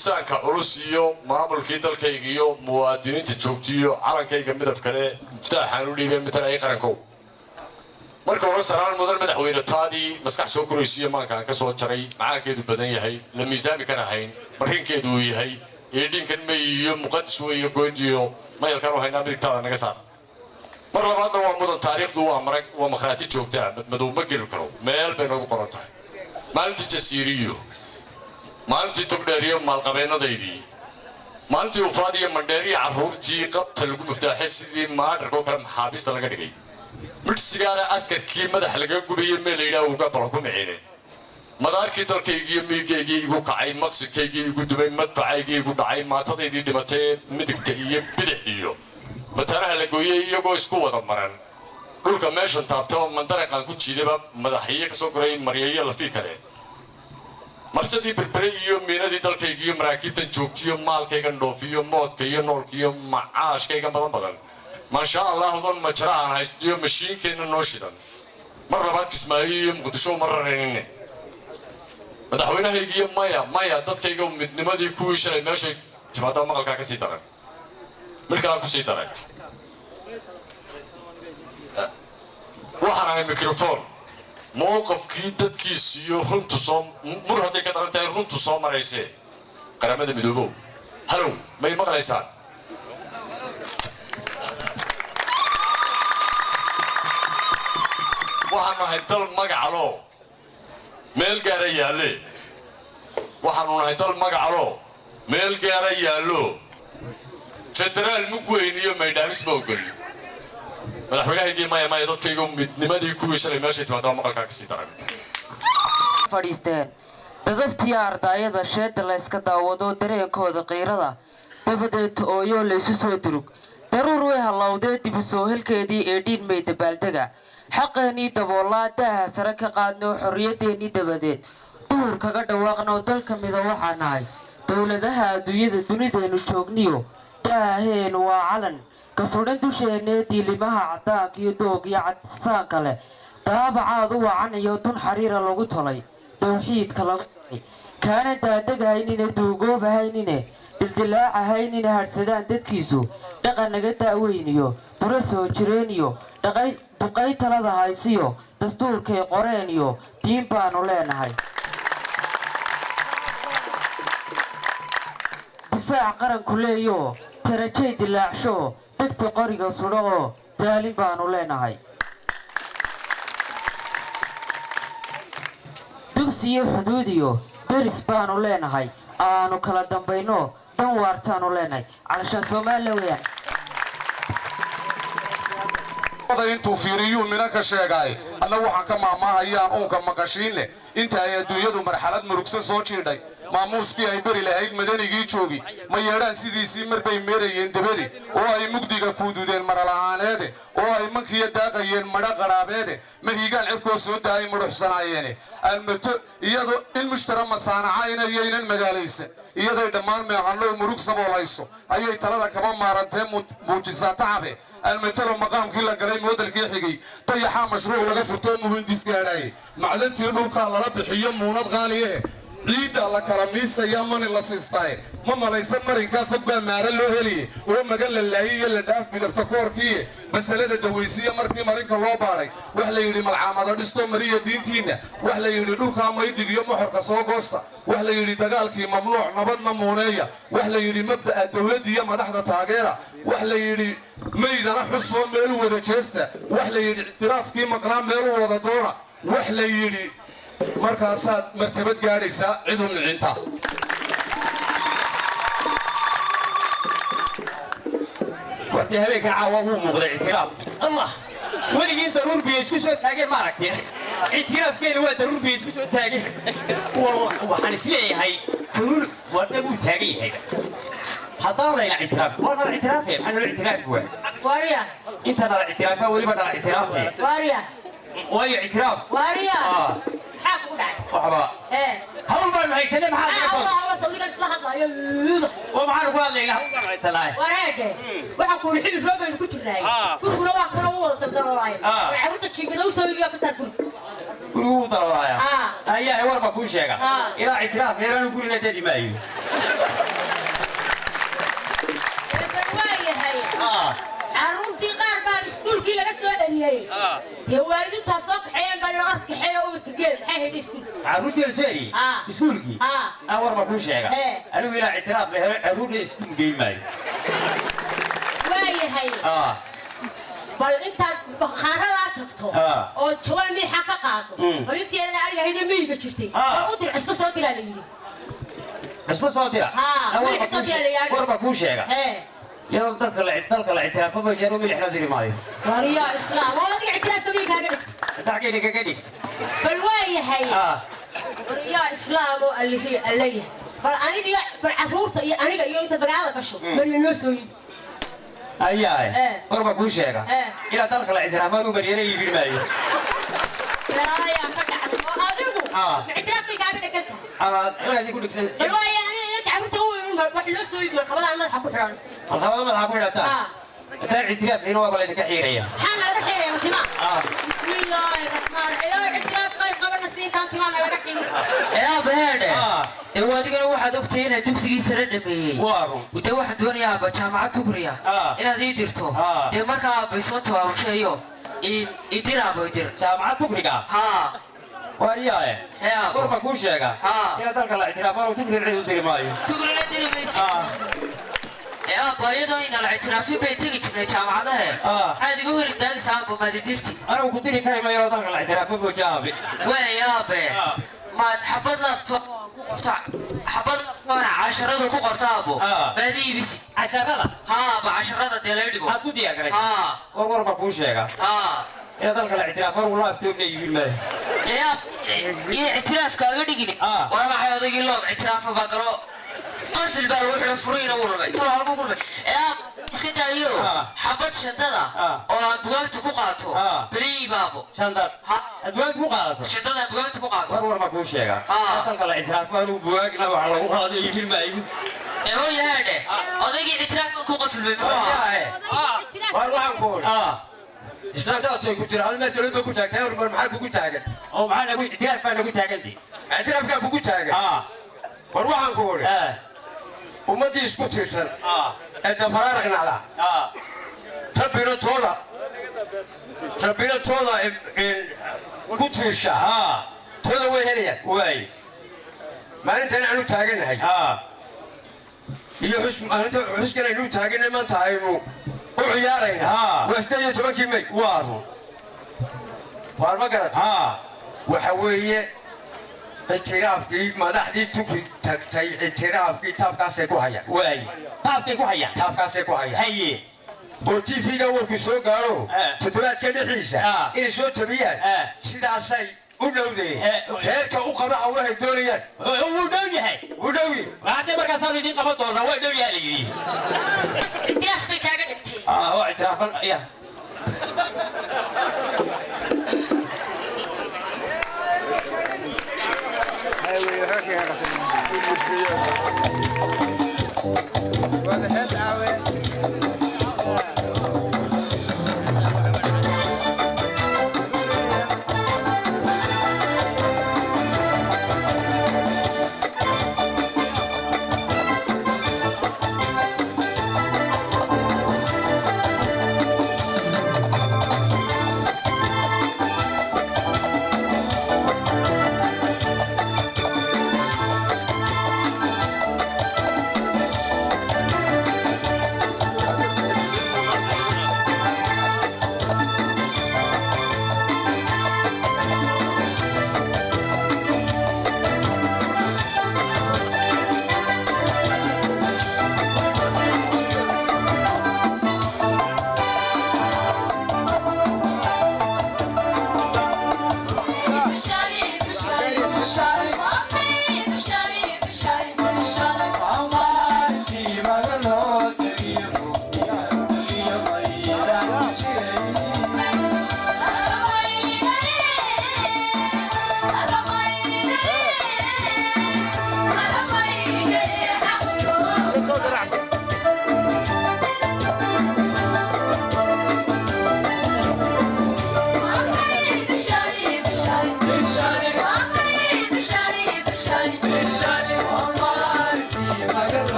Saanka culus iyo maamulkii dalkayga iyo muwaadiniinta joogtiyo calankayga midab kale muftaaxaan u dhiibay matalay qarankow. Marka hore saraan mudan madaxweyne, taadii maskax soo koraysiiyo maankaan ka soo jaray, macaankeedu badan yahay, la miisaami kana hayn, marinkeedu uu yahay eedhinkan may iyo muqadis weeye goyntiyo mayalkaan u haynaa, midigtaada naga saar. Mar labaadna waa mudan, taariikhdu waa marag, waa makhraati joogtaa, madmadow ma geli karo, meel bay noogu qoran tahay. Maalintii Jasiiriyo, maalintii Togdheeriyo, maalqabeennadaydii, maalintii Ufaad iyo Mandheeriyo, carruurtii qabta lagu muftaaxay sidii maadharkoo kale maxaabiista laga dhigay, midhsigaana askarkii madax laga gubayay meel layidhaha uga balo ku miciine, madaarkii dalkaygiiyo miigaygii igu kacay, maqsinkaygii igu dumay, madfacaygii igu dhacay, maatadaydii dhimatay, midigta iyo bidixdiiyo mataanaha la gooyey iyagoo isku wada maran, dhulka meeshan taabtaba mandaraqaan ku jiidayba madaxiyo ka soo goray maryayo lafii kale, marsadii Berbere iyo miinadii dalkaygiiyo maraakiibtan joogtiyo, maalkaygan dhoofiyo, moodka iyo noolkiiyo macaashkayga badan badan, maashaa Allahu, majarahaan haystiyo mashiinkeenna noo shidan. Mar labaad Kismaayo iyo Muqdisho ma raraynine madaxweynahaygiiyo maya maya dadkayga midnimadii kuwii shalay meeshay timaada maqalkaa ka sii daran, mid kalaan kusii daray. Waxaan ahay microphone mowqafkii dadkiisiiyo runtu soo mur hadday ka daran tahay runtu soo maraysee. Qaramada Midoobow, halow, may maqlaysaan? Waxaan nahay dal magacaloo meel gaara yaalle, waxaanu nahay dal magacaloo meel gaara yaallo, federaal mug weyn iyo maydhaamis ma ogoli. Madaxweynahaygii maya maya dadkayga midnimadii kuwii shalay meeshay timaada maqalkaa kasii daran. Fadhiisteen dadabtiyo ardaayada sheeda layska daawado dareenkooda qiirada, dabadeed ooyoo laysu soo durug, daruur way hallowdee dibu soo helkeedii eedhiin may dabaaldega, xaqeennii daboolaa daaha sare ka qaadno, xorriyadeennii dabadeed duhur kaga dhawaaqno. Dalka mida waxaa nahay dowladaha adduunyada, dunideennu joogniyo daahaheenu waa calan kasudhan dusheenee, diilimaha caddaanka iyo doog iyo cadsaanka leh, daabacaad u wacanayo, dun xariira lagu tolay, dawxiidka lagu tolay, kaana daadagahaynine, duugoobahaynine, dildilaacahaynine, hadhsadaan dadkiisu, dhaqan naga da'weyniyo dura soo jireeniyo duqay talada haysiyo, dastuurkay qoreen iyo diin baanu leenahay, difaac qaranku leeyoo, tarajay dilaacsho, degta qoriga sudho oo daalin baanu leenahay, dugsi iyo xuduud iyo deris baanu leenahay, aanu kala dambayno, dan waartaanu leenahay, calashaan Soomaaliya weyaan. Intuu fiiriyuu mina ka sheegaay, anna waxaan ka maahmaahayaan uunka maqashiinleh. Inta ay adduunyadu marxalad murugsan soo jiidhay, maamuuskii ay beri lahayd madanigii joogi ma yeedhaan sidiisii marbay meerayeen debadi, oo ay mugdiga kuududeen marala'aaneede, oo ay mankiya daaqayeen madha qadhaabeede, mahiigaan cirkoo soo daayay mudhuxsanaayeene, almato iyadoo in mushtara masaanaca inayaynan magaalaysan, iyaday dhammaan meehannow murug saboolayso, ayay talada kama maarantee muujisaa tacabe. Almatalo maqaamkii la galay moodalkii xigay, dayaxaa mashruuc laga furtoo muhandis gaadhaaye, macdantii dhulkaa lala bixiyo muunad qaaliyehe, ciidda la kala miisayaa mani la siistaaye, ma malaysan marinkaa fog baa maara loo heliye, oo magan la laayay iyo la dhaaf midabta koorkiiye, masalada dawaysiya markii marinka loo baadhay, wax la yidhi malcaamada dhistoo mariya diintiinna, wax la yidhi dhulkaa maydig iyo moxorka soo goosta, wax la yidhi dagaalkii mamnuuc, nabadna muuneeya, wax la yidhi mabda'a dowladda iyo madaxda taageera, wax la yidhi maydana xusoo meelu wada jeesta, wax la yidhi ictiraafkii maqnaa meelu wada doona, wax la yidhi markaasaad martabad gaadhaysaa cid u nicinta. Wartii habeenkan caawa wuu muuqday ictiraafkii. Allah, weligiin daruur biyo isku soo taageen ma aragteen? Ictiraafkeena waa daruur biyo isku soo taageen. Waxaan isleeyahay kanuun waa dhab uu taagan yahayba haddaan layna ictiraaf, waa nala ictiraafaya. Maxaa nala ictiraafi waa? Waarya. Inta nala ictiraafa weliba nala ictiraafaya. Waarya. Waayo ictiraaf. Waarya. Maxaa kugu dhacay? Waxba. Ee. Hawl baanu haysanay, maxaa? Allah Allah, sawdigan isla hadlayo. Oo maxaanu ku hadlaynaa? Hawl baanu haysanaay. Wareege. Waxaan ku yidhi xilli roob baynu ku jirnaay. Guriguna waa kana u wada daldaloolay. War carruurta jiingada u soo iibiyo ka saar guriga. Gurigu wuu daloolaaya. Haa. Ayaa war baa kuu sheega. Haa. Ilaa ictiraaf meelaanu gurina dedi maayo. Bal waayahay. Haa. Carruurtii qaar baa iskuulkii laga soo dhaliyey. Dee waalidiintaa soo kaxeeyeen baa loo kaxeeyo ubadka geel maxay hayd iskuulka. Carruurtii la soo eriyey? Haa. Iskuulkii? Haa. Aan war baa kuu sheega. Hee. Anigu ilaa ictiraaf la helo carruurna iskuul geyn maayo. Waayahay. Haa. Bal intaad bakhaaradaa tagto Ah. oo jawaan milxa ka qaado, Mm. bal intii yarada ariga ahayd ee miyiga jirtay Ah. bal u dir, cusbo soo diraa la yidhi. Cusbo soo dira. Haa, Aan war milix baa soo kuu dira la yidhaahdo. War baa kuu sheega. Hee. Iyadoo dadka la dalka la ictiraafo ma jeero milixna diri maayo. Wariyaa islaam oo adiga ictiraafka miyigaaga dhigta. Xaggeena kaga dhigta. Bal waayahay. Haa. Wariyaa islaam oo allihii allayahay, bal aniga iyo bal carruurta iyo aniga iyo inta magaalada gasho marya noo soo yimi. Ayaa. Eh. War baa kuu sheega. Eh. Ilaa dalka la ictiraafo anigu baryana iibin maayo. Balaayaa ka dhacday oo adigu Ah. ma ictiraafkay kaaga dhegan tahay? Ama halkaasi ku dhigsan. Bal waaya aniga inanta carruurta u weyn wax loo soo yimi markabadaan madaxa ku xidhan. Markabada madaxa ku xidhataa. Ah. Haddaan ictiraaf helin waaba laydinka xiiraya. Maxaa nalaga xiiraya timaa? Ah. Bismillaahi raxmaan ilaahu ictiraaf qayb qabana siintaan timaa nalaga xiiri. Ee aabba heedhe. Ah. Dee adigana waxaad ogtahay inaan dugsigii sare dhameeyey. Waa run. Dee waxaan doonayaa aabba jaamacad Tugriya Ah. inaad ii dirto. Ah. Dee markaa aabba isoo tabaabusheeyo idir aabbo idir. Jaamacad Tukriga. Haa. Waariyaaye. Hee aabbo. War baa kuu sheega. Haa. Ilaa dalka la ictiraafo anigu Tukri cid u diri maayo. Tugrina diri maysid. Ah. Ee aabba iyadoo inaan la ictiraafin bay tegi jirnay jaamacadahe. Ah. Maxaad iga hor istaagaysaa aabbo maad idirti? Anigu ku diri kari maayo ilaa dalka la ictiraafo mooja aabe. Waay aabe. Ah. Maad xabad laabto xabad laabtoona casharada ku qorta aabbo. Ah. Maad iibisi. Casharada. Haa aabba, casharada dee lay dhigo. Maxaad ku diyaar garaysaa? Haa. War war baa kuu sheega. Haa. Ilaa dalka la ictiraafo anigu laabtoobna iibin maayo. Ee aab iyo ictiraafkaaga dhigin. Ah. War maxay odaygii loog ictiraafa baa galo qasil baa lagu xidhay furiina wuu lumay talo halkuu ku lumay. Ee aab iska daayo. Ah. Xabad shandada Ah. oo aan bugaagta ku qaato Ah. beriib aabo. Shandad. Haa. Aad bugaagta ku qaadato. Shandada aan bugaagta ku qaato. War war baa kuu sheega. Ah. Ilaa dalka la ictiraafo anigu bugaagna wax lagu qaado iibin maayo. Ee hooyo haadhe, odaygii ictiraafka ku qafilmay muxuu ahaa? Waariyaaye. Waar waxaan ku uri. Ah. Islaanta otay ku jira hal meel dowlad ba ku taagtay hormar maxaa kugu taagan? Oo maxaa nagu ictiraaf baa nagu taagantii. Ictiraafkaa kugu taagan. Ah. War waxaan ku uri. Eh. Ummaddii isku tiirsan Ah. ee dafaraaraq nacda. Ah. Rabbina tooda. Rabbina tooda ku tiirsha. Ah. Tooda way helayaan. Waay. Maalintan aanu taagannahay. Ah. Iyo xus maalinta xuskan aynu taagannahay maanta aynu u ciyaarayna. Ah. Waa 18-kii May. Waa run. Waar ma garatay? Ah. Waxa weeye ictiraafkii madaxdii Tukri tagtay ictiraafkii taabkaasay ku hayaan. Waay. Taabkay ku hayaan. Taabkaasay ku hayaan. Haye. Oo TV-ga warku soo gaaro Eh. toddobaadka dhexdiisa Ah. inay soo tabiyaan Eh. sidaasay u dhowdeen Eh. reerka u qaba hawlahay doonayaan. Wuu dhow yahay. U dhowyi. Haddee markaasaanu idiin qaban doonaa waa dhow yahay la yidhi. Ictiraaf bay kaaga dhigtay. Ah, waa ictiraafan ya.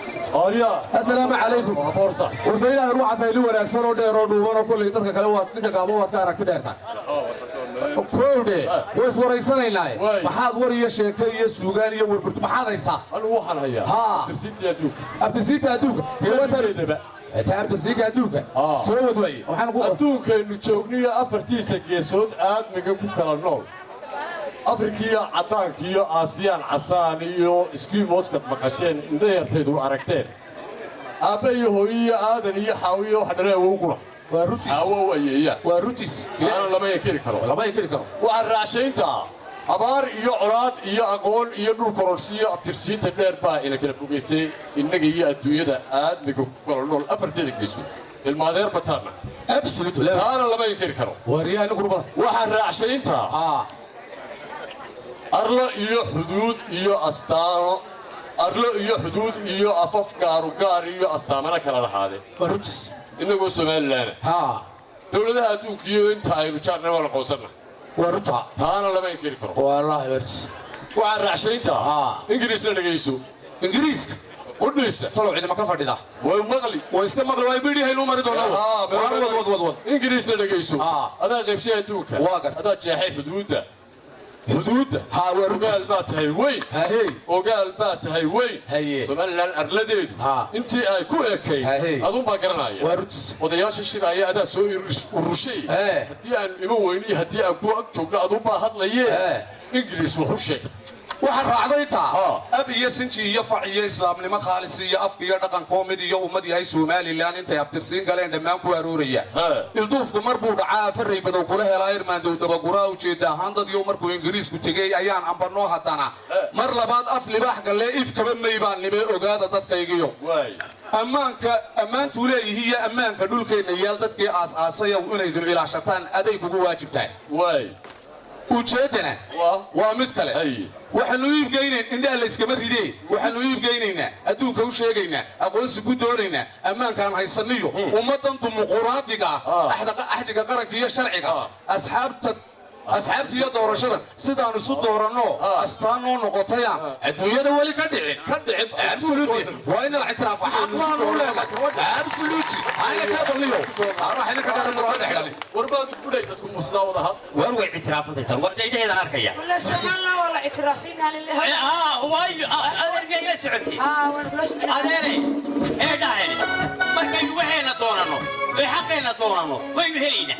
Asalaamu calaykum. Warta ilaahay ruuxa tayli wanaagsan oo dheer oo dhuuban oo kulli dadka kale waad ninka gaabo waad ka aragti dheerta. Kowde, way iswaraysanaynaa. Maxaad war iyo sheeko iyo suugaan iyo warburto maxaad haysaa? Anigu waxaan hayaa. Haa. Abtirsiinta adduunka. Abtirsiinta adduunka. Tiwataridaba. Taa abtirsiinta adduunka. Soo wad way. Waxaan ku adduunkaynu joogniyo afartiisa geesood aadmiga ku kala nool. Afrikiya caddaanka iyo aasiyaan casaan iyo iskiimooskad maqasheen indha yartaydu aragteen. Aabbe iyo hooyo iyo aadan iyo xaawiyo waxa dhalay awow qura. Waa runtiis. Aawo ayeeya. Waa runtiis. Ana lama inkiri karo. Lama inkiri karo. Waxaan raacshayntaa abaar iyo colaad iyo aqoon iyo dhul kororsiyo abtirsiinta dheer baa ina kala fogeysay innaga iyo adduunyada aadmiga ku kala nool afarteeda geesood. Ilmaadeer bataana. Absolutely. Taana lama inkiri karo. Waariyaha nuqurba. Waxaan raacshayntaa arlo iyo xuduud iyo astaano arlo iyo xuduud iyo afaf gaaru gaar iyo astaamana kala lahaade. Waa runtiis. Innagoo Somaliland. Haa. Dowladaha adduunka iyo inta aynu jaarnay waa la qoonsanna. Waa runta. Taana lama inkiri karo. Wallaahi wartis. Waxaan raacshayntaa. Ingiriisna dhagayso. Ingiriiska. Qudhiisa. Talow ciidama ka fadhida. Way maqli. Way iska maqli way bidhi haynu mari doonaa. Wad wad wad wad. Ingiriisna dhagayso. Adaa qaybshay adduunka. Waa gar. Adaa jeexay xuduudda. Xuduudda. Haa waa runtiis. Ogaal baa tahay weyn. Haye. Ogaal baa tahay weyn. Haye. Somaliland arladeedu. Intii ay ku ekayd. Aduun baa garanaya. Waa runtiis. Odayaasha shiraya adaa soo urushay. Haddii aan iman weyno iyo haddii aan ku ag joogno aduun baa hadlaye. Ingiriis wuxuu sheegay. Waxaan raacday taa ab iyo sinji iyo fac iyo islaamnimo khaalis iyo afka iyo dhaqanko mid iyo ummad yahay Somaliland intay abtirsiin galeen dhammaan ku arooraya. Ilduufku mar buu dhacaa faray badow kula helaa Irmaandow dabaguraa ujeeda ahaan dad iyo markuu Ingiriisku tegay ayaan ambarnoo haddana mar labaad af libaax galee ifkaba may baan nime ogaada dadkaygiyo. Ammaanka ammaantu leeyihiin iyo ammaanka dhulkeenna yaal dadkii aas-aasay inaydun ilaashataan aday kugu waajibtahay. Ujeedana waa mid kale. Waxaanu iibgeynayn indhaha la iskama ridee. Waxaanu iibgeynaynaa adduunka u sheegaynaa aqoonsi ku doonaynaa ammaankaan haysaniyo ummaddan dimuquraadiga ah axdiga qaranka iyo sharciga asxaabta Asxaabta iyo doorashada sidaan isu dooranno astaan noo noqotayaan adduunyada weli ka dhicin. Ka dhicin. Absolutely, waa in la ictiraafo, xaq baanu u leenahay. Absolutely, ayna ka baliyo waxayna ka dhalan murqada xidhan. Warbaad ku dhey dadku musnaa wadaha. War way ictiraafantaysan, war daydheedaan arkaya. ولا سمعنا ولا اعترافين لله. Waayo adeer, miyay ila socotay? اه ولا سمعنا. Adeeray ee dhahayne, markaynu waxayna doonanno ee xaqayna doonanno waynu helaynaa.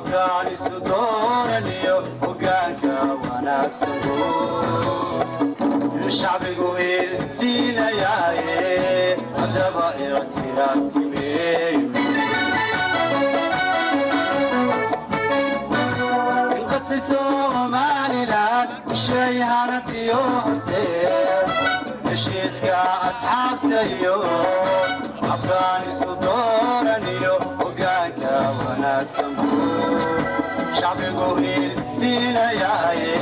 Habkaan isu dooraniyo hoggaanka wanaagsan shacbigu hiilsiinayaaye, haddaba ictiraafkimeeyo. Inqati Somalilan shay hanatiyo horseed, heshiiska asxaabta iyo habkaan isu dooraniyo hoggaanka wanaagsan shacbigu hiilsiinayaaye,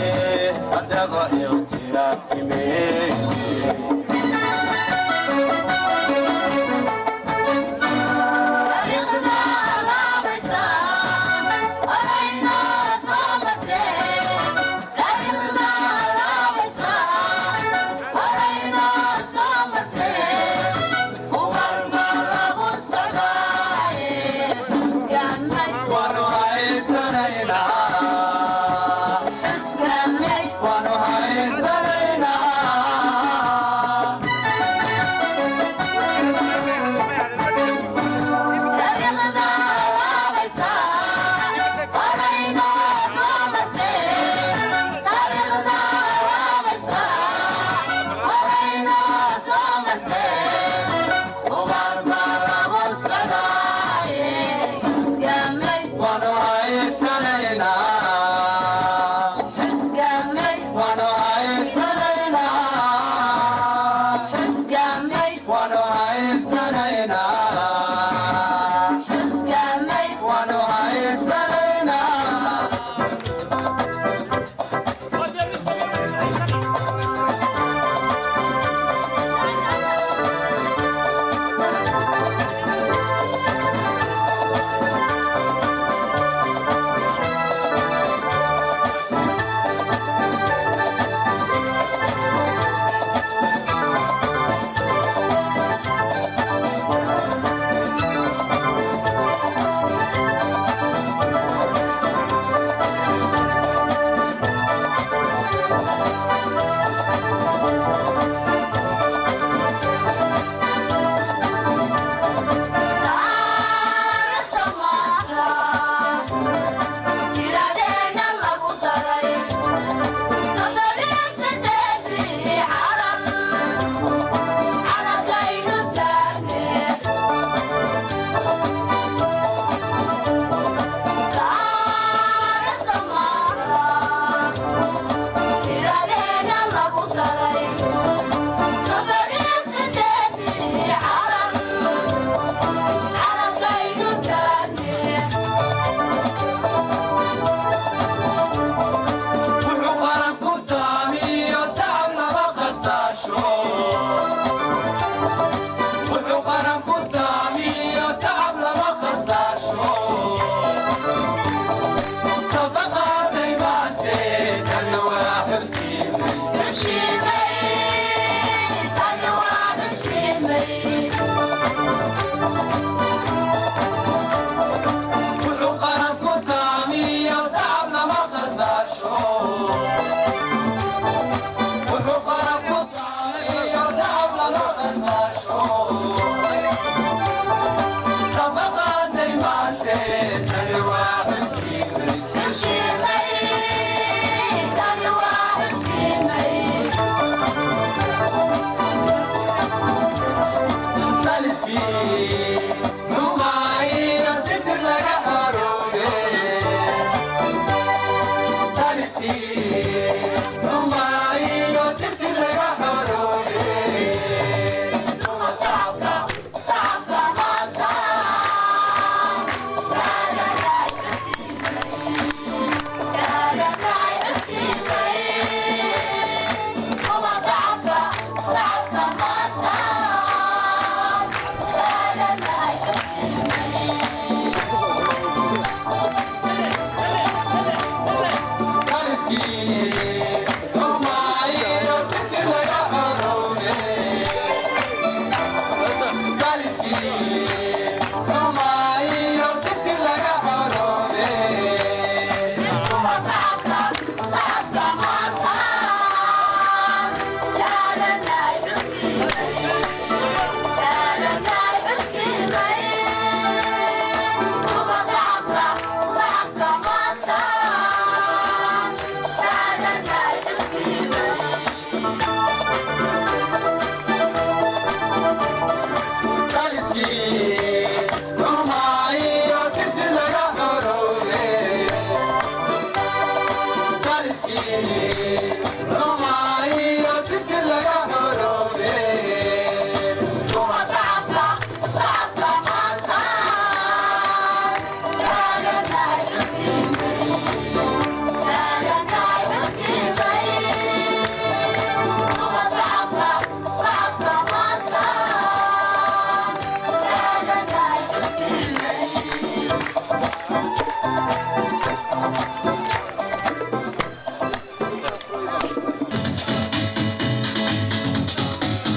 haddaba ictiraafkimeeyo. Waanu haysanaynaa, waanu haysanaynaa. Waanu haysanaynaa, waanu haysanaynaa, waanu haysanaynaa, waanu haysanaynaa.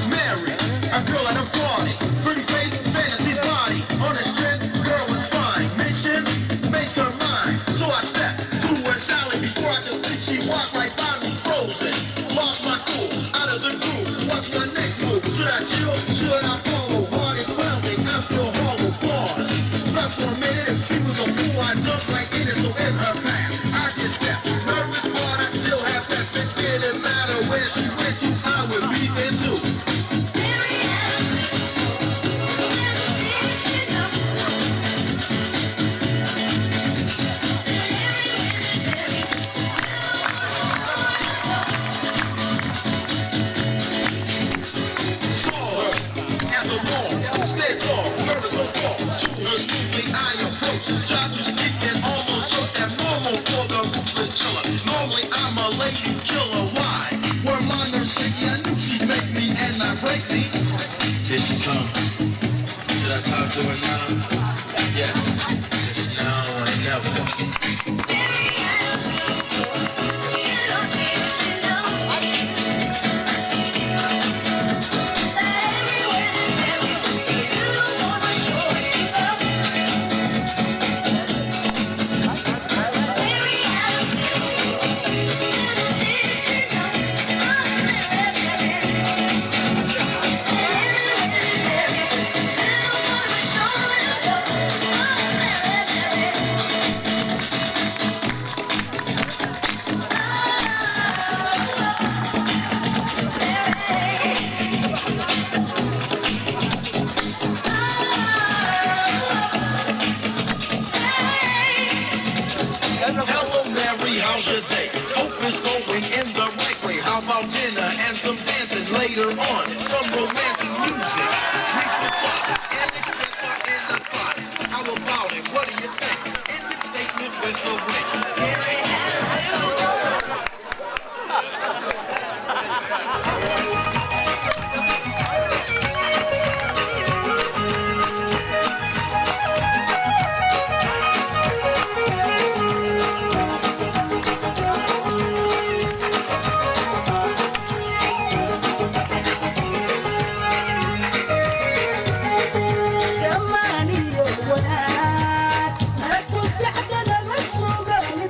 Mary, a girl at a party, pretty face, fantasy body, on a strip, girl was fine. Mission, make her mine. So I stepped to her sally before I could speak. She walked right by me, frozen. Lost my cool, out of the groove. What's my next move? Should I chill? Should I follow? Heart is pounding, I feel hollow. Pause. Stop for a minute. If she was a fool, I jumped right in it. So in her path, I just stepped. Nervous, but I still have that. It didn't matter where she went to, I would be there too. As a wall, stay tall, nervous so tall. To her smoothly I approach, try to speak and almost choke that normal for the ruthless chiller. Normally I'm a ladies killer. Why? Were my nerves shaky? I knew she'd make me and not break me. Here she comes. Should I talk to her now? Yes. It's now or never. Hello, Mary, how's your day? Hope it's going in the right way. How about dinner and some dancing later on? Some romantic music. We could talk and express our inner thoughts. How about it? What do you think? End the statement with a wink. Shamaniyo wanaag, ku sacda laga sugan.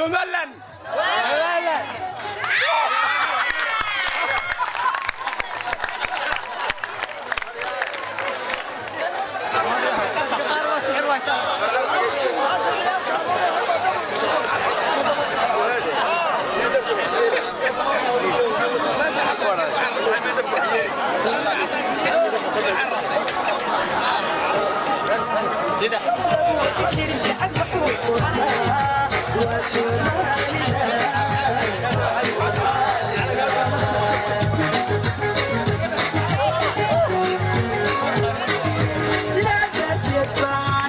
Somaliland. Sidaa darteed baan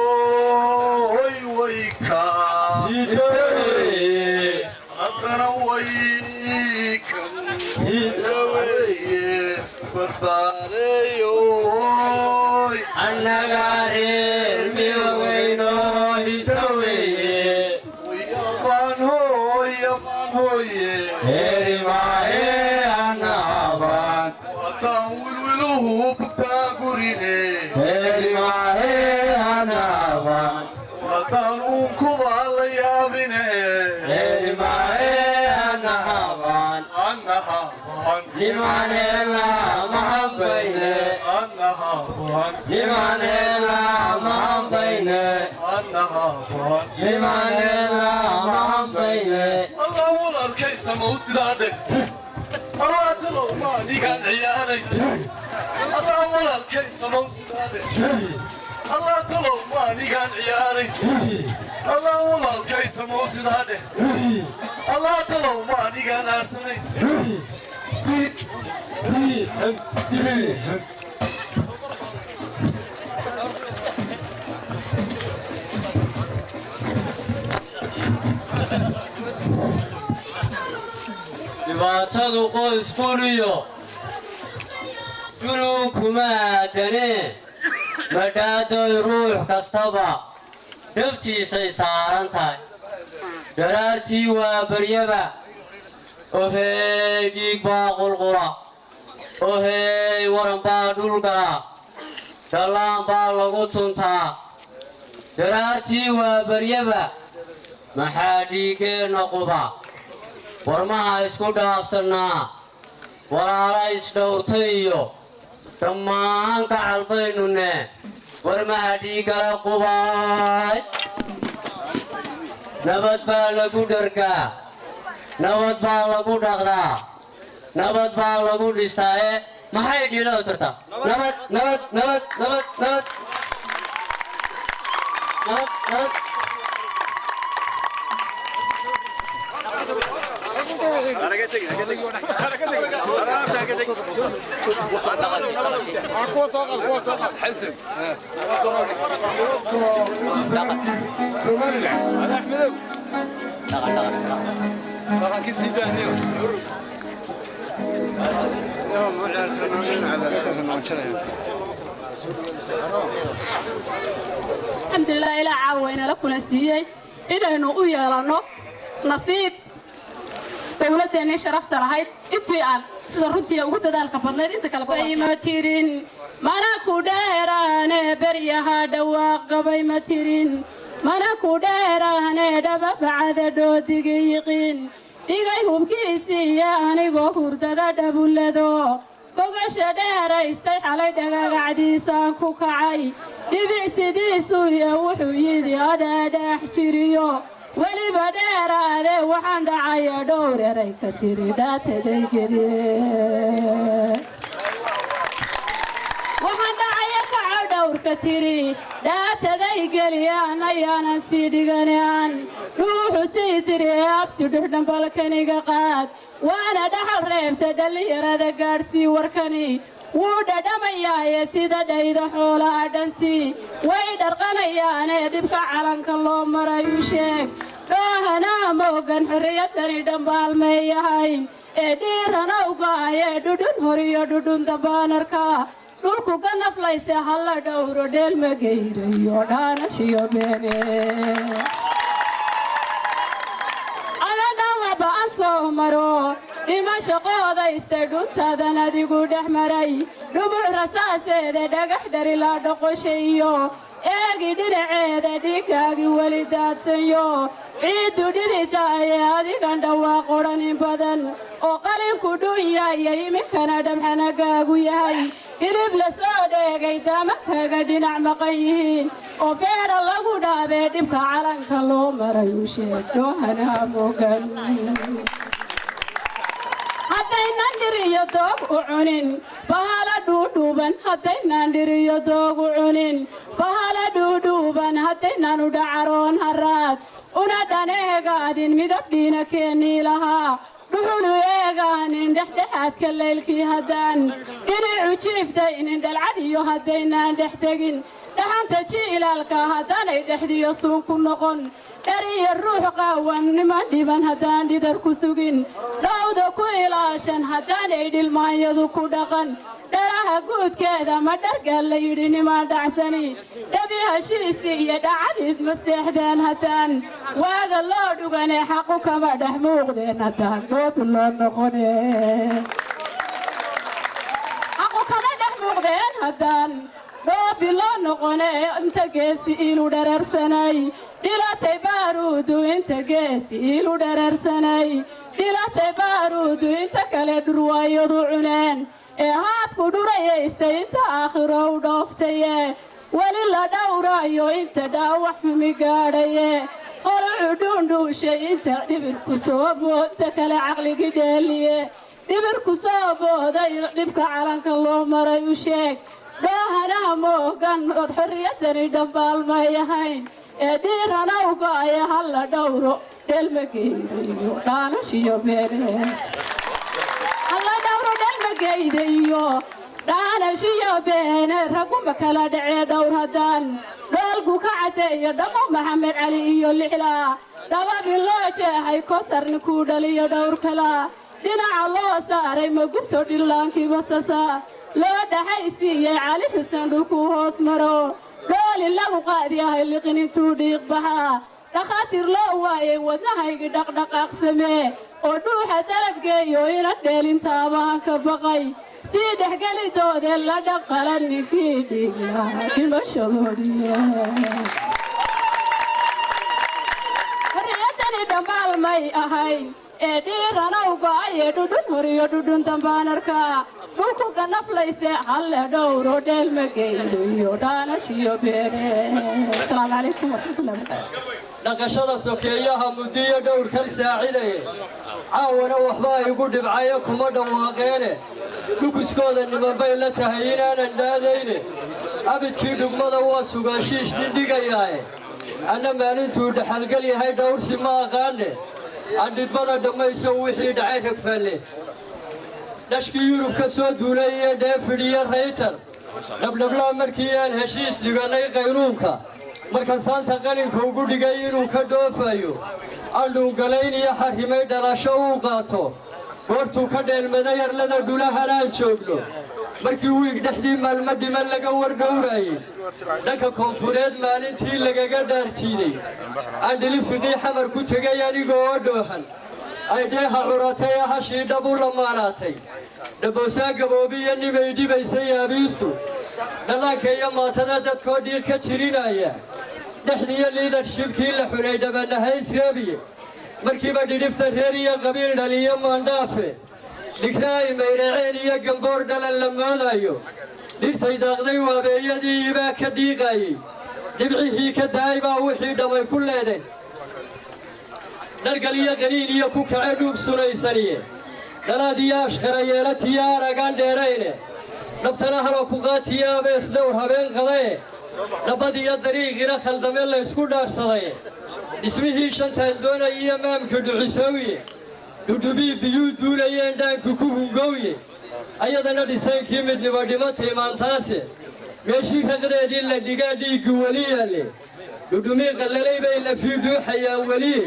Oy wayka haddana waykan hidaweeye barbaareeyoy annaga reer miweyno hidaweeye baan hooye baan hooye herimaahe annaabaan haddaan wilwiluhu bugtaa gurine herimaahe annaabaan haddaan uunkuba la yaabine herimaahe annaabaan annahaabaan nimaneela mahambayne annahaabaan nimaneela mahambayne annahaabaan nimaneela mahambayne Allah walaalkaysa mawdidaadhe Allah talow maadigaan ciyaaray Allah walaalkaysa mawsidaadhe Allah talow maadigaan ciyaaray Allah walaalkaysa mawsidaadhe Allah talow maadigaan aarsanay. Dhibaatadu qoys quriyo duluu kuma aadanee madhaadoy ruux kastaba dabtiisay saaran tahay daraartii waa baryaba ohey dhiig baa qulqula ohey waran baa dhulgala dhallaan baa lagu tuntaa daraartii waa baryaba maxaa dhiiggeenna quba warmaha isku dhaafsannaa walaala isdhowtay iyo dhammaan gacal baynunne warmaha dhiiggala qubaay nabad baa lagu dhargaa nabad baa lagu dhaqdaa nabad baa lagu dhistaaye maxay dhiiladu tartaa nabad nabad nabad nabad nabad nabad nabad. Alxamdulilah ilaa caaweyna la kuna siiyey inaynu u yeelanno nasiib dowladeennii sharafta lahayd intii aan sida runtii ugu dadaalka badnayd inta kale ma tirin mana ku dheeraane beryaha dhawaaq gabay ma tirin mana ku dheeraane dhababacada dhoodiga yiqiin dhigay hubkiisiiyo anigoo hurdada dhabulado gogasha dheeraystay xalay dhagagacdiisaan ku kacay dhibicsidiisu iyo wuxuu yidhi adaa dhex jiriyo weliba dheeraade waxaan dhacaya dhowr eray ka tiri dhaataday geliye waxaan dhacaya kaco dhowrka tiri dhaataday geliyaan ayaanan sii dhiganaan dhuuxu sii diri abti dhuxdhambalkaniga qaad waana dhaxal reebta dhallinyarada gaadhsii warkani wuu dhadhamayaaye sida dhayda xoolaha dhansi way dharqanayaanee dhibka calanka loo maray u sheeg dhoohanaa moogan xorriyadani dhambaalmeeyahayn ee dhiirana ugaayee dhudhun horiyo dhudhun dambaanarka dhulku ka naflayse halla dhowro dheelmageyrayo dhaanashiyo beene adadhawaba an soo maro dhimasho qoodaystay dhuntaadan adigu dhex maray dhumuc rasaaseeda dhagax dharilaa dhoqoshayo eegi dhinaceeda dhiiggaagi weli daadsanyo ciiddu dhididaaye adigan dhawaaq odhan in badan oo qalinku dhunyaaya iminkana dhabxanagaagu yahay hilib la soo dheegay daamakaga dhinac maqan yihiin oo feedha lagu dhaabee dhibka calanka loo maray u sheeg dhoohanaa moogan haddaynan dhiriyo doog u cunin bahala dhuudhuuban haddaynan dhiriyo doog u cunin bahala dhuudhuuban haddaynan u dhacaroon haraad una dhaneegaadin midab dhiina keennii lahaa dhuxulu eega. Dhagaanin dhexdhexaadka leylkii haddaan dhinacu jiiftaynin dhalcad iyo haddaynaan dhex tegin dhaxanta jiilaalka haddaanay dhexdiyo suun ku noqon dhariyo ruux qaawan niman dhiban haddaan dhidar ku sugin dhowda ku ilaashan haddaanay dhilmaanyadu ku dhaqan dhalaha guudkeeda ma dharga la yidhi nimaan dhacsani dhabi heshiisi iyo dhacadiid ma seexdeen haddaan waaga loo dhugane xaqu kama dhex muuqdeen haddaan dhoobi loo noqone xaqu kama dhex muuqdeen haddaan dhoobi loo noqone inta geesi ilu dherarsanay dhilatay baaruudu inta geesi ilu dherarsanay dhilatay baaruudu inta kale dhurwaayadu cuneen ee haadku dhurayaystay inta aakhiro u dhooftaye weli la dhowraayo inta dhaawac xumi gaadhaye qolucu dhuundhuushay inta dhibirku soo boodta kale caqligii dheeliye dhibirku soo booday dhibka calanka loo maray u sheeg dhoohanaha moogan ood xorriyadani dhambaalmay ahayn ee dhiirana u go'aya ha la dhowro dhelmageyda iyo dhaanashiyo beene halla dhowro dhelmageyda iyo dhaanashiyo beene raguma kala dhacee dhowr haddaan dhoolku ka caddeeyo dhammo Maxamed Cali iyo lixlaa dhababi loo jeexay kosar ninkuu dhaliyo dhowr kala dhinaca loo saaray magubto dhillaankii basasa loo dhaxaysiiyey Cali Xuseen dhulkuu hoos maro dhooli lagu qaadyahay liqin intuu dhiiq baxaa dhakhaatiir loo waayey wadnahaygii dhaqdhaqaaq samee oo dhuuxa dalabgeeyo ina dheelintaabaan ka baqay sii dhexgelidoodee la dhaqala ninkii dhiiglaa dhimashadoodii xorriyadani dhambaalmay ahayn ee dhiirana u go'aye dhudhun horiyo dhudhun dambaan arkaa dhulku ganaflayse halle dhowro dheelmageydo iyo dhaanashiyo beene. Asalaamu calaykum waraxmatullahi wabarakaatu. Dhaqashada sokeeyaha muddiyo dhowr kal saacidaye caawana waxba ay igu dhibcaye kuma dhawaaqeene dhukuskooda nimanbay la tahay inaanan dhaadayne abidkii dhugmada waa sugaashiish dhindhigayaae anna maalintuu dhexalgal yahay dhowrsi ma aqaane andhidbada dhammayso wixii dhacay ragfalle dhashkii Yurub ka soo duulay iyo dheefidhiyo raytar dhabdhablaa markii aan heshiis dhigannay qaynuunka marka saanta qalinka ugu dhigay inuu ka dhoofayo andhuungalayn iyo xarrimay dhalasho uu qaato goortuu ka dheelmaday arlada dhulahan aan joogno markii wiig dhexdii maalmo dhiman laga wardhowraayey dhanka koonfureed maalintii lagaga dhaarjiiday andhilifiqii xamar ku tegay aniga oo dhoohan ay dheeha curatay ee hashii dhab u lamaanaatay dhaboosaa gaboobiyo nibay dhibaysay aabiistu dhallaanka iyo maatada dadkoo dhiiq ka jirinaya dhexdiiyo liidarshibkii la xulay dhabanahays reebiye markiiba dhidhibta reer iyo qabiil dhaliyo maandhaafe dhigra ay maydhaceen iyo gamboor dhalan la moodaayo dhirtay daaqday waabeeyadii ibaa ka dhiiqaayey dhibcihii ka daay baa wixii dhamay ku leedeen dhargal iyo qaniin iyo ku kace dhuug sunaysaniye dhalaad iyo ashqara yeelatiyo aragaan dheerayne dhabtana halo ku qaatiyo abees dhowr habeen qadaye dhabbad iyo dariiqina khaldame laysku dhaarsaday dhismihii shantaan doonay iyo maamka dhuxisoowiye dhudhubii biyuu duulayeen dhaanku ku hungowye ayadana dhisaynkii midnimo dhimatay maantaase meeshii raqdeedii la dhigaa dhiiggu weli yaalle dhudhumii qallalay bay lafii dhuuxayaan weliye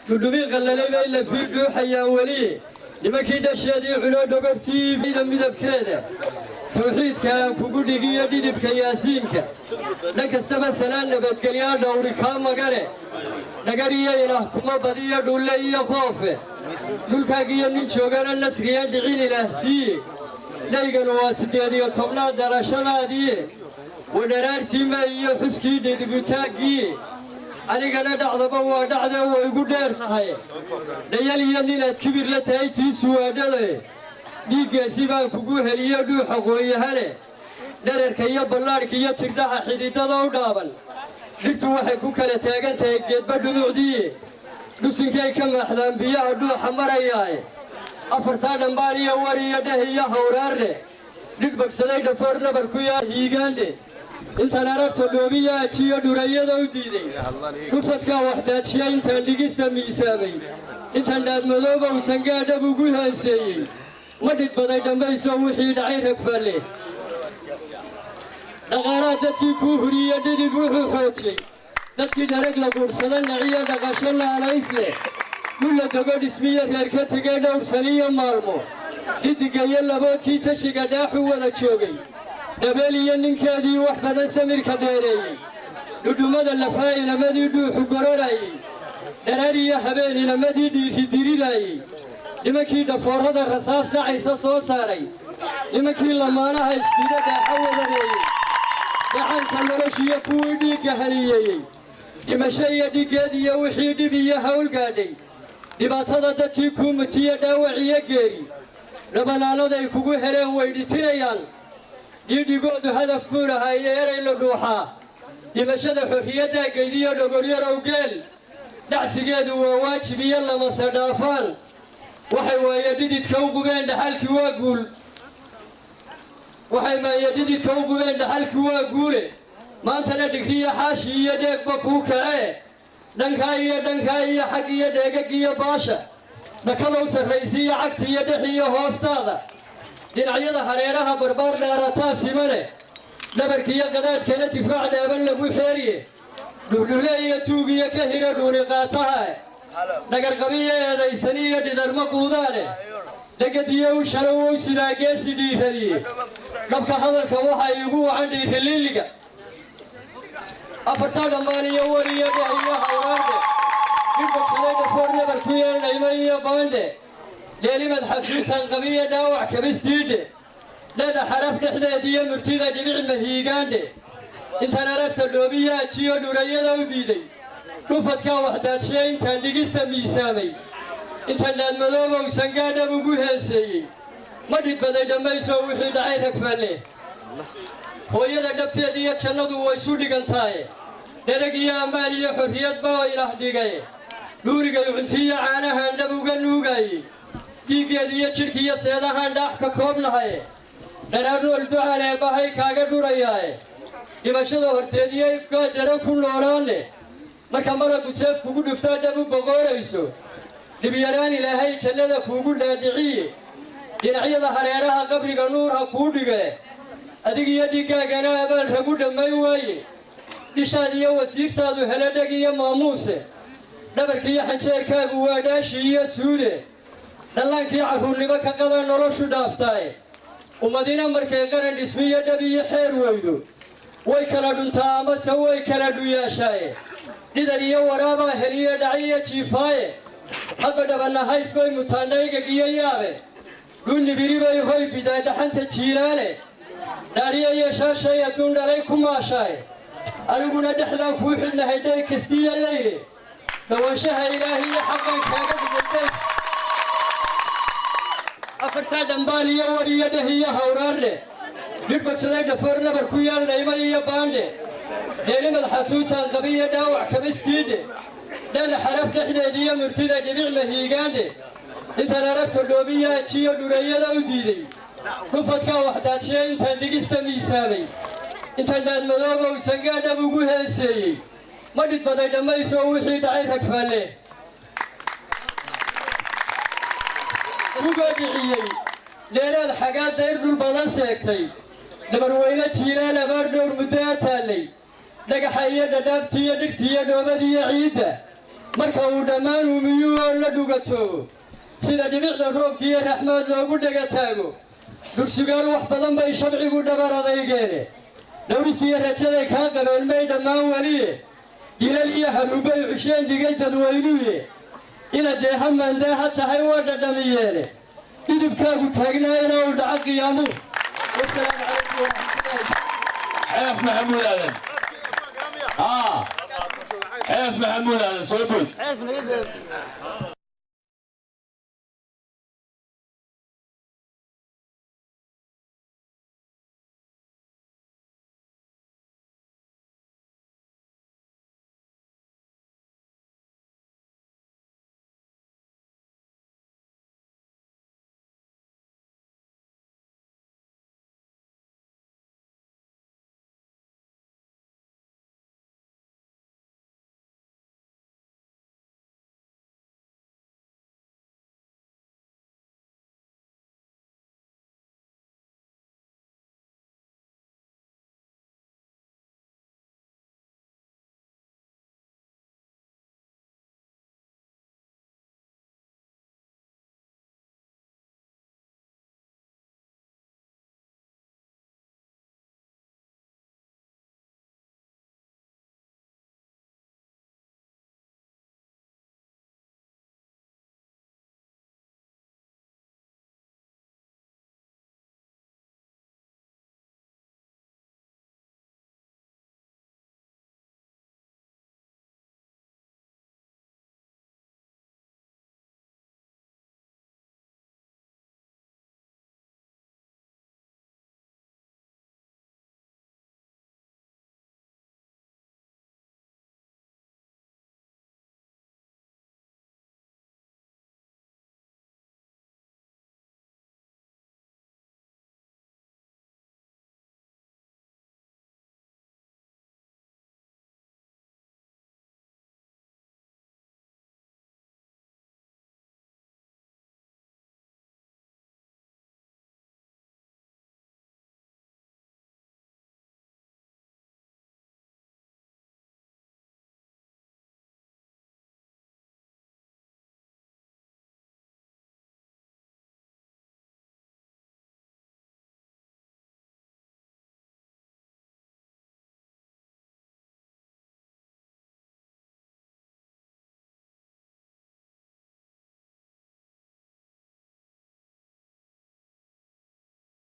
dhudhumii qallalay bay lafii dhuuxayaan weliye nimankii dhasheedii cuno dhogortiida midabkeeda tawxiidka aan kugu dhigiyo dhidibka yaasiinka dhan kastaba salaan nabadgelyaa dhowri kaa magane dhagar iyo ilaah kuma badiyo dhulle iyo qoofe dhulkaagiyo nin joogana nasriyaan dhicin ilaah siiye dhayganu waa 18aad dhalashadaadiiye wadharaartiima iyo xuskii dhidibutaaggiiye anigana dhacdaba waa dhacdee way igu dheer tahay dhayal iyo ninaad kibir la tahay tiisu waadhadae dhiiggaasi baan kugu heliyo dhuuxa qooyahane dherarka iyo ballaadhka iyo jirdaha xididada u dhaaban dhirtu waxay ku kala taagan tahay geedba dhumucdiiye dhusinkay ka maaxdaan biyaha dhuuxa marayaae afartaa dhambaal iyo war iyo dheh iyo hawraarleh dhidh bogsaday dhafoor nabar ku yaa hiigaandhe intaan arabta dhoobiya ajiyo dhurayada u diiday dhufadkaa waxdaajiya intaan dhigista miisaamay. Intaan dhaadmadoobow sangaadhab ugu heeseeyey, ma dhidbaday dhammayso wixii dhacay ragfalle. Dhaqaalaha dadkii kuu huriye dhidib wuxuu xoojiyey, dadkii dharag la guursada naciyo dhaqasho laalays leh, dhulla dogo dhismiyo reer ka tegay dhowr saniyo maalmo, dhidigga iyo laboodkii tashiga dhaaxu wada joogay, dhabeel iyo ninkeedii wax badan samirka dheereeyey, dhudhummada lafaa inamadii dhuuxu gororayey, dharaar iyo habeen inamadii dhiiridiriraayey, nimankii dhafoorrada rasaas dhacaysa soo saaray, nimankii lamaanaha iskuda dhaaxo wadareeyey, dhacanka noloshiyo kuwii dhiigga haliyeeyey, dhimasho iyo dhiggeed iyo wixii dhib iyo hawl gaadhay, dhibaatada dadkii kuu mutiye dhaawac iyo geeri, dhabanaanaday kugu heleen way dhitinayaan, dhiidhigoodu hadaf buu lahaa iyo eray la dhuuxaa, dhimashada xorriyaddaa geydiyo dhogoryarow geel, dhacsigeedu waa waajib iyo lamase dhaafaan, waxay waaye dhididka u qubeen dhaxalkii waa guul, waxay maaye dhididka u qubeen dhaxalkii waa guule, maantana dhigriyo xaashi iyo dheegba kuu kacee, dhankaa iyo dhankaa iyo xag iyo dheegag iyo baasha, dhakadow sarraysiiyo cagta iyo dhex iyo hoostaada, dhinacyada hareeraha barbaar dhaarataa simane, dhabarka iyo qadaadkana difaac dhaaban lagu xeeriye, dhuldhule iyo tuug iyo ka hira dhuuni qaataha, dhagarqabiyo eedaysani iyo dhidarma quudaane, degadiyo u shalowow sidaa geesi dhiiraniye, dhabka hadalka waxaa iigu wacan dhiiriliiliga, afartaa dhammaan iyo war iyo dheh iyo hawraandhe, dhibogsaday dhafoor nabar ku yeeldhayma iyo baandhe, dheelimad xasuusan qabiyo dhaawac kabistiidhe, dheda xaraf dhexdeed iyo murtida dhibic mahiigaandhe, intaan aragta dhoobiyo ajiyo dhurayada u diiday, dhufadkaa waxdaadshiya intaan dhigista miisaamay, intaan dhaadmadoobow sangaadhab ugu heeseeyey, ma dhibbaday dhammayso wixii dhacay ragfalle. Hooyada dhabteed iyo jannadu way isu dhigantaaye, dhereg iyo ammaan iyo xorriyad baa ilaah dhigay, dhuurigay cuntiyo caanahaan dhab uga nuugaayey, dhiiggeed iyo jidhkiiyo seedahaan dhaax ka koobnahaye, dharaar nool ducan eebbahay kaaga dhurayaaye, dhimashada horteed iyo ifkaa dero ku noolaanne, marka malagu seef kugu dhuftaa dhab u boqoorayso, dhibyaraan ilaahay jannada kuugu dhaadhiciye, dhinacyada hareeraha qabriga nuur ha kuu dhige, adig iyo dhiggaagana abaal ragu dhammayn waaye, dhishaad iyo wasiirtaadu hele dheg iyo maamuuse, dhabarkiiyo xanjeerkaagu waa dhaashi iyo suude, dhallaankii carruurnimo ka qada noloshu dhaaftaaye, ummadina markay qaran dhismiyo dhab iyo xeer weydo, way kala dhuntaa amase way kala dhuyaashaaye, dhidar iyo waraabaa heliyo dhaciyo jiifaaye, hadba dhabanahays bay mutaandhaygag iyo yaabe, dhuunnibiri bay hoy bidaa dhaxanta jiilaale, dhaariyo iyo shaashay adduun dhalay ku maashaaye, aniguna dhexdaan kuu xidhnahay dhay kastiyo leyle, dhawaanshaha ilaahi iyo xaqan kaaga dhigay day, afartaa dhambaal iyo war iyo dheh iyo hawraardhe, dhibogsaday dhafoor nabar ku yaal dhayma iyo baandhe, dheelimad xasuusaan qabiyo dhaawac kabistiidhe, dheda xaraf dhexdeed iyo murtida dhibic mahiigaandhe, intaan aragta dhoobiyo ajiyo dhureeyada u diiday, dhufadkaa waxdaajiya intaan dhigista miisaamay, intaan dhaadmadoobow sangaadhab ugu heeseeyey, ma dhidbaday dhammayso wixii dhacay ragfalle. Ugoo dhiciyey dheeraad xagaa dayr dhul badan seegtay, dabarweyne jiilaal abaar dhowr muddaa taallay, dhagaxa iyo dhadhaabtiiyo dhirtiiyo dhoobadiiyo ciidda, marka uu dhammaan uumiyuu oo la dhugatoobo, sida dhibicda roobkiiyo raxmaad loogu dhegataago, dhursugaal wax badan bay sharcigu dhabar adaygeene, dhowristiiyo rajaday kaa qabeen may dhammaan weliye, dilal iyo haruubbay cusheen dhigay dadweynuye, ina deeha maandaaha tahay waa dhadhamiyeene, dhidibkaagu taagnaa inaa uu dhaco qiyaamuhu. Wasalaamu calaykum waraxmatullaahi. Xeef Maxamuud Aadan, xeef Maxamuud Aadan soo bood.